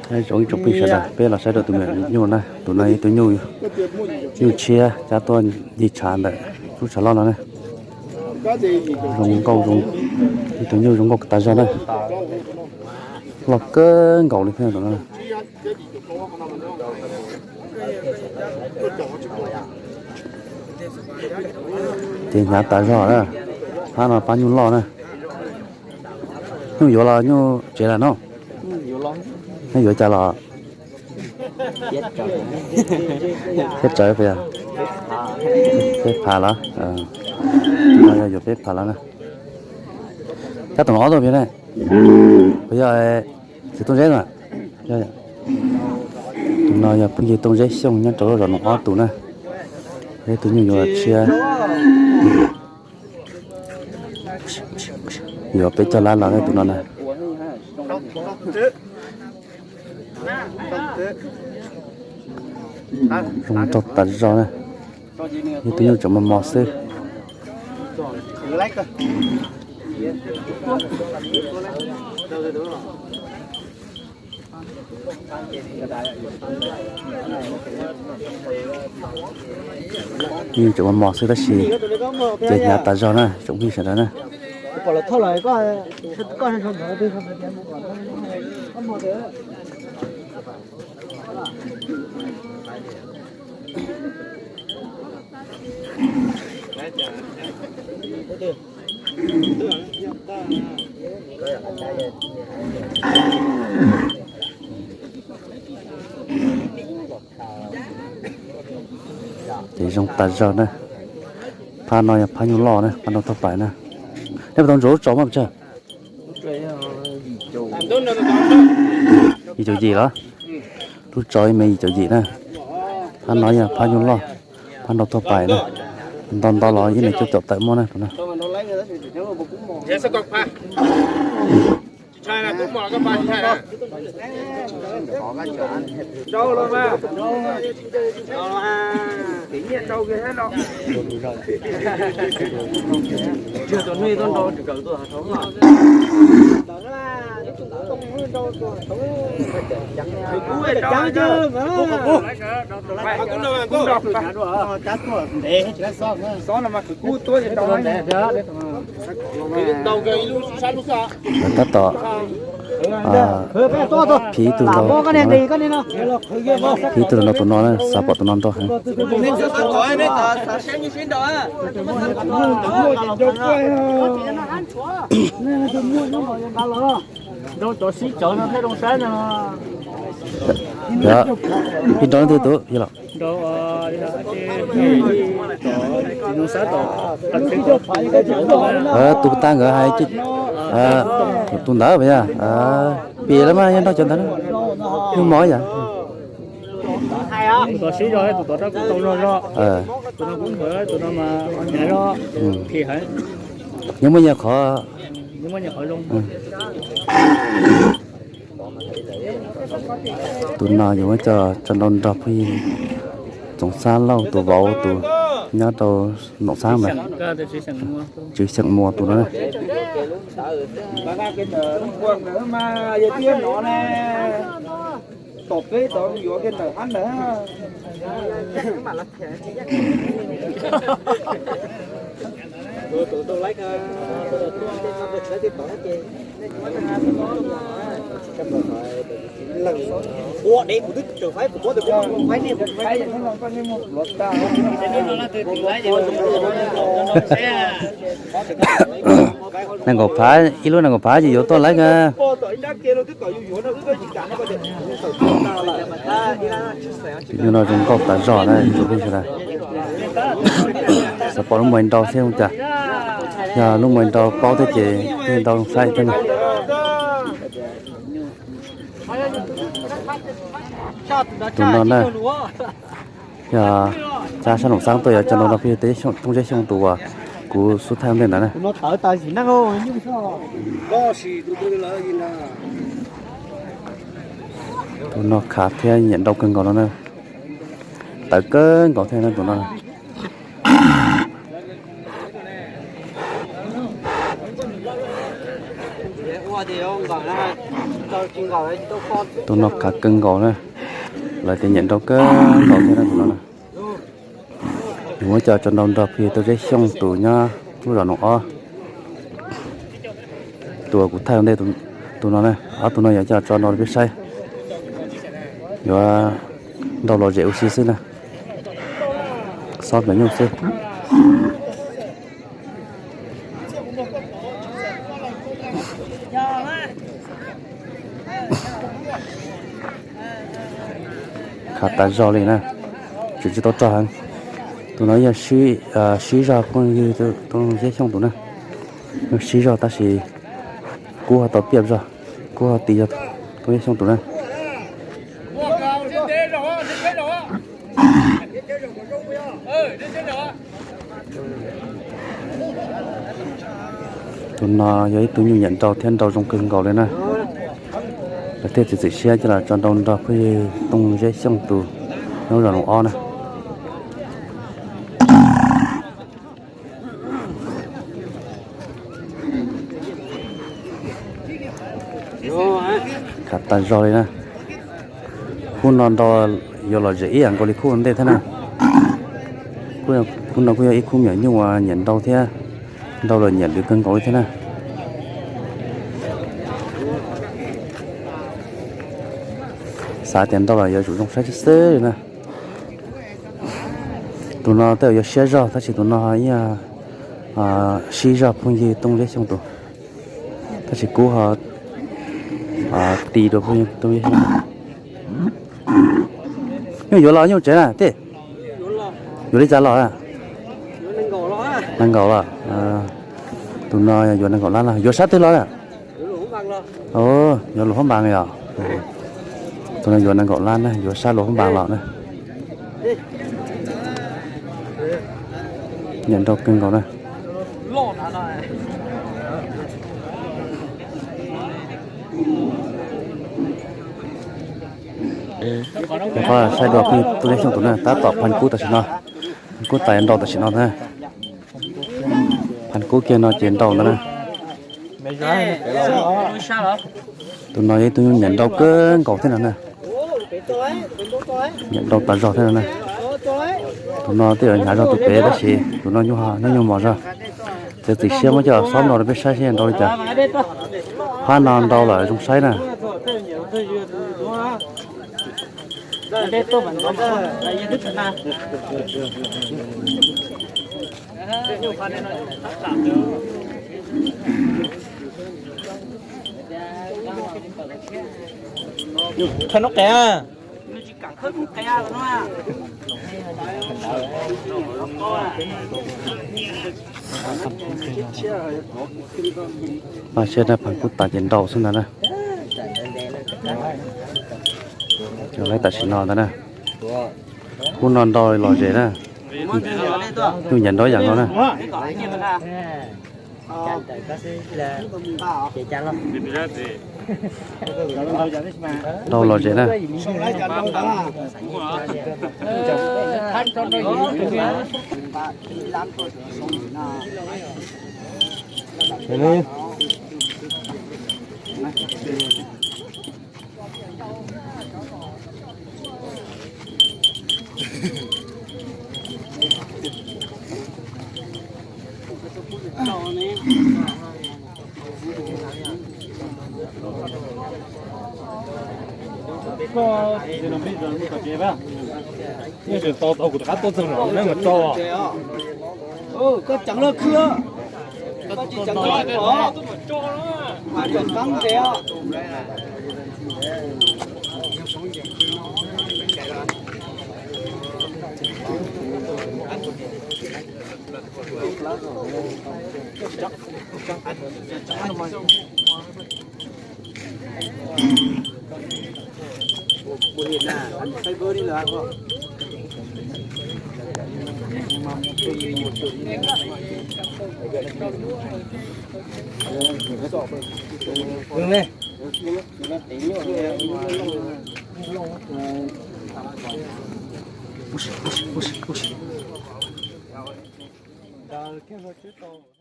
Zoo ib tsoom phooj ywg sawv daws, peb los saib rau tus me nyuj na, tus no ib tug nyuj, nyuj tshiab cab tuaj ncig tshav ntawm lub tshav loj no na. Zoo nkauj zoo, ib tug nyuj zoo nkauj tas zog na. Loj kawg nkaus li thiab tus no. Ces hnyav tas zog na. Phab no phab nyuj loj na. Nyuj yuav los nyuj tsev lawm no? Nyuj yuav cas los? Peb tsawv peb, peb phav los? No yog yuav peb phav los na. Kab tus no ob tug peb ne, puas yog txiv Tooj Zeb na? Tus no yog phooj ywg Tooj Zeb Xyooj nyob rau lub zos Noom Ob tus na. Peb tus nyuj yuav tshiab, yuav peb coj lab los tus no na. Zoo nraug tas zog na. Ib tug nyuj tseem mos mos xwb. Nyuj tseem mos mos xwb tab sis ces hnyav tas zog na tsoom phooj ywg sawv daws na. Ces zoo tas zog na. Phab no yog phab nyuj loj na, phab no thoj pais na. Nej puas tau ntsuas lub tsos mas pes tsawg? Yim caum yim los? Lub tsos ib me yim caum yim na. Phab no yog phab nyuj loj, phab nrau thoj pais na. Nto nto los ib neeg cuaj caum tawm muaj na. Tab tom phiv tus, phiv tus no, tus no na, xav pom tus no nrau heev. Ib nrau leej twg tus yog los? Tus tag nkawd hais, tus ntawd puas yog? Pim lawm mas yog nrau cov ntawd, nyuj mos yom. Nyob muaj nyias qhov. Tus no yuav muab coj tso nrau nrog phooj ywg Txoov Xab Lauj tus vauv tus nyob rau Noom Xab ntawd, Tswv Xyeem Muas tus no. Nees nkaum phav, ib lub nees nkaum phav ces yuav tuaj lawm na. Tus nyuj no zoo nkauj tas zog na ib tsoom phooj ywg sawv daws. Xav pom lub muag nrau thiab ua cas, yog lub muag nrau paub thiab ces yeej nrau zoo saib thiab na. Tus no na, yog cab sab Noom Xab tuaj yuav coj nrau nrog phooj ywg teb Tooj Zeb Xyooj tus uas kuv xub thaij ntej ntawd na. Tus no khav thiab nyiam nrau kawg nkaus no na. Tawv kawg nkaus thiab na tus no. Tus no khav kawg nkaus na, lawv tias nyiam nrau kawg nkaus thiab na tus no na. Nws muab coj tso nrau nrog phooj ywg Tooj Zeb Xyooj tus nyob lub zos Noom Ob. Tus uas kuv thaij ua ntej tus no na, ob tug no yuav coj tso nrau rau peb saib. Yuav nrau lom zem ua si xwb na, xob me nyuj xwb. Khav tas zog li na, tseem tsis tau rog heev. Tus no yog sib zog phooj ywg Tooj Zeb Xyooj tus na, yog sib zog tab sis kub ho tau piaj zog, kub ho ti zog Tooj Zeb Xyooj tus na. Tus no yog ib tug nyuj nyiam nrau thiab nrau zoo kawg nkaus li na. Lawv thiaj txiav txim siab coj los tso nrau nrog phooj ywg Tooj Zeb Xyooj tus nyob zos Noom Ob na. Khav tas zog li na. Khub no nrau yuav lom zem ib yam nkaus li khub ua ntej thiab na. Khub no kuj yog ib khub me nyuam nyuj uas nyiam nrau thiab, nrau los nyiam lwv kawg nkaus li thiab na. Xav tias nrau los yuav tsum zoo saib xwb xwb li na. Tus no tej zaum yuav siab zog tab sis tus no ib yam sib zog phooj ywg Tooj Zeb Xyooj tus, tab sis kub ho ti rau phooj ywg Tooj Zeb Xyooj. Nyuj yuav los nyuj tsev na tej? Yuav li cas los? Nees nkaum los. Tus no yuav nees nkaum lab los, yuav sab twg los na? Yuav Luas Hoob Npas yom. Tus no yuav nees nkaum lab na, yuav sab Luas Hoob Npas los na. Nyiam nrau kawg nkaus na. Rau qhov saib dua phooj ywg Tooj Zeb Xyooj tus na, tab tom phav kub tam sim no, phav kub tas nrau tam sim no na. Phav kub kiag no ces nrau ntawd na. Tus no yog ib tug nyuj nyiam nrau kawg nkaus thiab no na. Nyiam nrau tas zog thiab no na. Tus no twb yuav hnyav zog tus pem tab sis tus no nyuj, hnub nyoog mos zog. Txiav txim siab muab coj xob nrau rau peb saib seb nrau li cas. Phab no nrau lawm zoo saib na. Qhov no qes. Pab siab na, phav kub tas ces nrau xwb ntag na. Cov laib tam sim no ntag na. Kub no nrau lom zem na. Nyuj nyiam nrau ib yam nkaus na. Nrau lom zem na. Koj ceev loj khwb, koj tsis ceev loj os, mas tseem pab ntes os.